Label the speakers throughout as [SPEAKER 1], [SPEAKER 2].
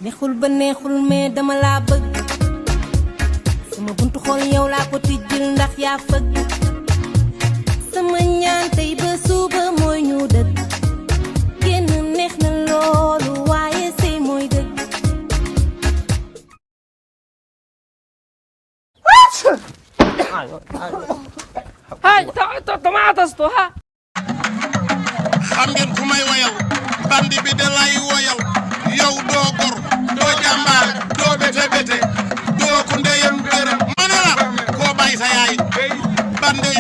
[SPEAKER 1] neexul ba neexul mais dama laa bëgg sama buntu xol yow laa ko tijjil ndax yaa fëgg sama ñaan tey ba suba mooy ñu dëgg génn neex na loolu waaye sëy mooy dëgg
[SPEAKER 2] Hai, tomatas tuh, ha?
[SPEAKER 3] Xam ngeen ku may wayal bandi bi de lay woyal yow doo gor doo jàmbaar doo bete bete doo ku ndeyam gërëm mana la koo bàyyi sa yaay bandi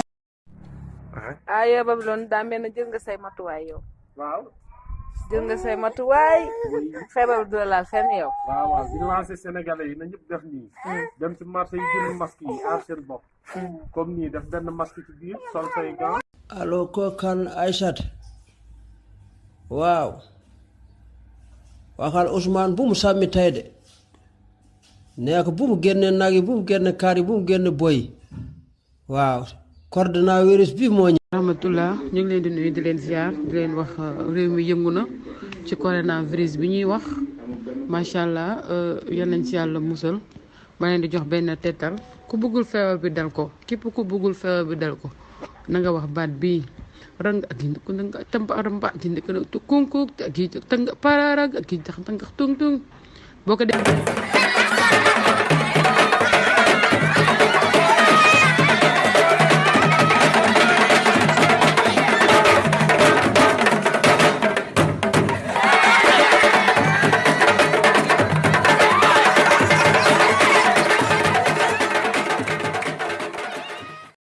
[SPEAKER 2] Ayo Babylone daa mel ne jël nga say matuwaay yow.
[SPEAKER 4] waaw
[SPEAKER 2] Jël nga say matuwaay. Feebar du la laal fenn yow.
[SPEAKER 4] waaw di lancer sénégalais yi na ñëpp def nii dem ci marché yi jënd masque yi aar seen bopp comme nii def benn masque ci biir sol say gants.
[SPEAKER 5] allo ko kan Aïssat waaw waxal Ousmane bu mu sàmmi tey de nee ko bu mu génne nag yi bu mu génne kaar yi bu mu génne boy waaw coronavirus bi moo
[SPEAKER 6] rahmatullah ñu ngi leen di nuyu di leen ziar di leen wax réew mi yëngu na ci coronavirus bi ñuy wax macha allah yal nañ ci yàlla musal ma leen di jox benn tettal ku bëggul feebar bi dal ko képp ku bëggul feebar bi dal ko na nga wax baat bii rang ak yi ko nga tambaramba gi ne ko kunku ak yi tang pararag ak yi tax tung tung boo ko def